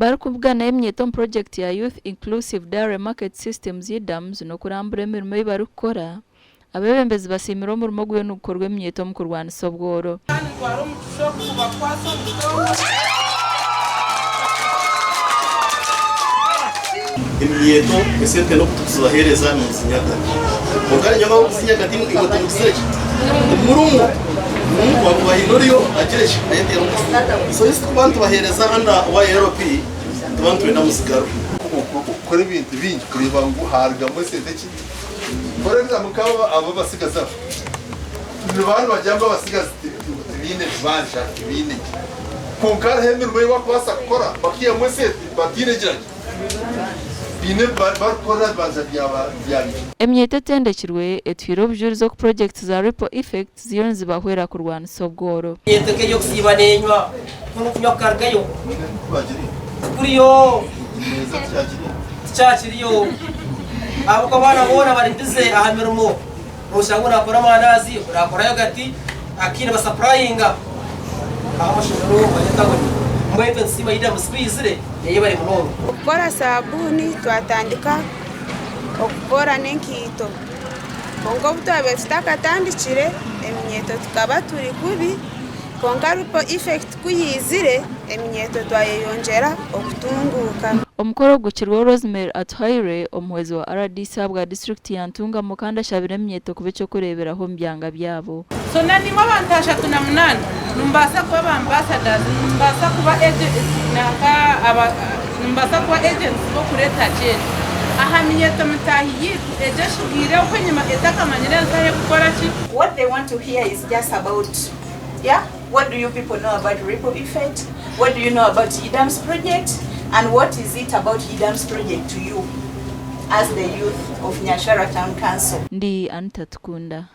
Barikubugana eminyeeto omu purogyekiti ya Youth Inclusive Dairy Market Systems, YIDAMS, n'okurambura emirimo ei barikukora, abeebembezi basiimire omurimo oguriyo nigukorwa eminyeeto omu kurwanisa obworo. Kandi ntwara omugisha ogu kubakwatsa omu butongore. Eminyeeto esente n'oku tukuzibaheereza nimuzinyaga. Kwonka ninyowe abarikuzinyaga imwe timugizire ki? Timurimu. Wakuba haine oriyo agire ki? Ayeteere omu So isi tukuba nitubaheereza under YLP nituba nitwenda muzigarure. Okukora ebintu bingi kureeba ngu haarugamu esente ki? For example nk'aba aba abatsigazi aba, nibaba nibagira ngu abatsigazi tibaine bibanja, tibaine ki. Kwonka hariho emirimo ei barikubaasa kukora bakaihamu esente bataine gira ki? Baine ebi barikukorera ebibanja byabo. Emyeto etendekirwe etuhaire obujurizi oku purogyekiti za Ripple Effect ziriyo nizibahwera kurwanisa obworo. Emyeto nk'ey'okusiiba neenywa, kunu okunywa kukarugayo, tikuriyo, tikyakiriyo. Ahabw'okuba abaana boona bari bize aha mirimo, nooshanga ogu naakora amandaazi, ogu naakora yogati, akiine basapurayinga aha mashomero manya tawuni. Mbwenu itwe nitusiima Yidamusi ku yaizire, yayebare munonga. Okukora saabuuni twatandika okukora n'enkaito. Kwonka obu twabaire tutakatandikire, eminyeeto tukaba turi kubi, kwonka Ripple Effect ku yaizire, eminyeeto twayeyongyera okutunguuka. Omukoro gukirweho Rosemary Atuhaire, omuhwezi wa rdc ahabwa disiturikiti ya Ntungamo kandi ashabire eminyeeto kuba eky'okureeberaho omu byanga byabo. So na nimwe abantu 38 nimubaasa kuba ba ambassadors, nimubaasa kuba nanka aba nimubaasa kuba agents b'okureeta change aha minyeeto mitaahi yaitu egyo eshigaire okwo enyima etakamanyire ensi ahu erikukora ki. What they want to hear is just about yeah what do you people know about ripple effect, what do you know about Yidam's project and what is it about Yidam's project to you as the youth of Nyashara town council. Ndi Anita Tukunda.